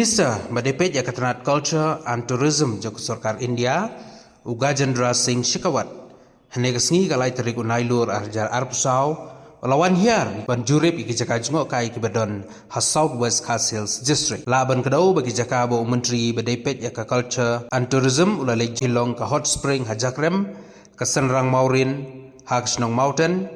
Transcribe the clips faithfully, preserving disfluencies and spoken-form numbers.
Minister ba dei peit ïa ka tnat Culture and Tourism jong ka sorkar India, u Gajendra Singh Shekhawat, hynne ka sngi ka lai tarik u Nailur ar hajar arphew saw, u la wan hiar ban jurip ïa ki jaka jngohkai kiba don ha South West Khasi Hills District. Lah ban kdew ba ki jaka ba u Myntri ba dei peit ïa ka Culture and Tourism u la leit shillong ka Hot Spring ha Jakrem, ka Synrang Mawrin ha ka shnong Mawten,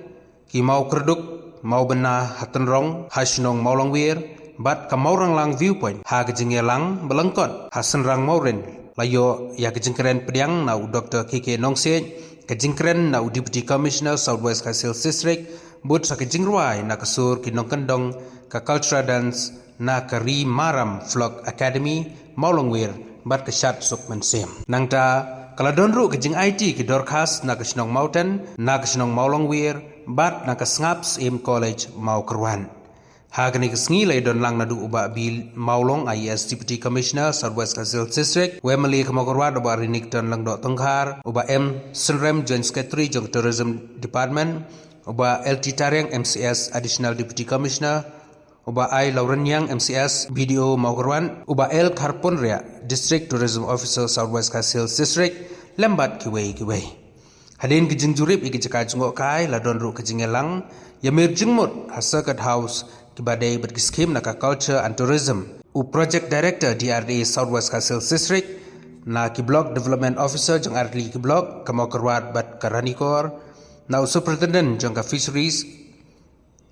ki Mawkyrduk, Mawbynna ha Tynrong ha shnong Mawlongwir, bad ka Mawranglang Viewpoint ha ka jingïalang ba lyngkot ha Synrang Mawrin. La ïoh ïa ka jingkren pdiang na u Doktor K K Nongsiej, ka jingkren na u Deputy Commissioner South West Khasi Hills District, bud sa ka jingrwai na ka sur ki nongkyndong, ka cultural dance na ka Ri Maram Folk Academy, Mawlongwir, bad ka Shad Suk Mynsiem. Nangta ka la don ruh ka jingaiti ki dorkhas na ka shnong Mawten, na ka shnong Mawlongwir, bad na ka Sngap Syiem College Mawkyrwat. Ha kane ka sngi la ïadon lang naduh u Bah B. Mawlong, I A S, Deputy Commissioner, South West Khasi Hills District, u M L A ka Mawkyrwat, u Bah Renikton Lyngdoh Tongkhar, u Bah M. Synrem, Joint Secretary jong ka Tourism Department, u Bah L T Tariang, M C S, Additional Deputy Commissioner, u Bah I. Lawreniang, M C S, B D O Mawkyrwat, u Bah L. Kharpunriah, District Tourism Officer, South West Khasi Hills District, lem bad kiwei kiwei. Hadien ka jingjurip ïa ki jaka jngohkai, la don ruh ka jingïalang ïamir jingmut ha Circuit House kiba dei bad ki skhim na ka Culture and Tourism. U Project Director D R D A South West Khasi Hills District, na ki Block Development Officer jong artylli ki block, ka Mawkyrwat bad ka Ranikor, na u Superintendent jong ka Fisheries,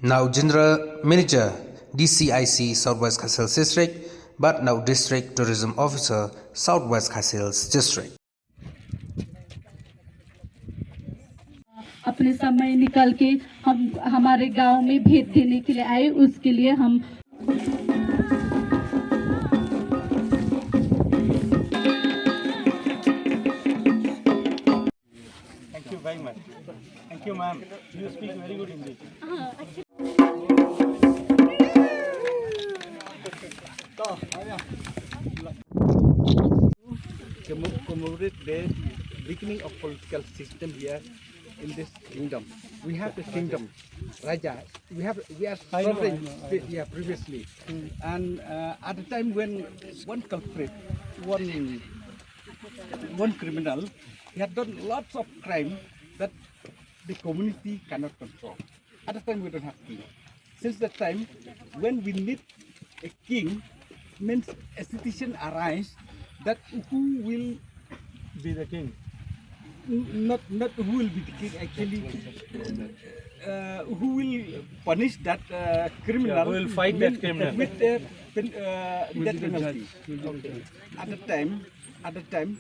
na u General Manager D C I C South West Khasi Hills District, bad na u District Tourism Officer South West Khasi Hills District. अपने समय निकाल के हम हमारे गांव में भेंट देने के लिए आए, उसके लिए हम Thank you very much. Thank you, ma'am. You speak very good English. Commo- commemorate the beginning of political system here in this kingdom. We have the kingdom, Raja. We have we are I know, sovereign I know, I know. Yeah, previously, and uh, at the time when one culprit, one one criminal, he had done lots of crime that the community cannot control. At the time we don't have king. Since that time, when we need a king, means a situation arise that who will be the king. N- not not who will be the king actually. Uh, who will punish that uh, criminal? Yeah, who will fight that mean, criminal? With the pen- uh, with death the penalty. Judge. Okay. At the time, at the time,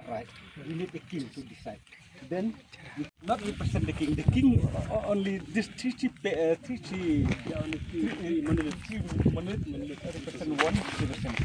right, we need a king to decide. Then we not represent the king. The king uh, only this three three pe- uh, three three. Yeah, only three, three monolith. Three monolith, monolith represent one represent.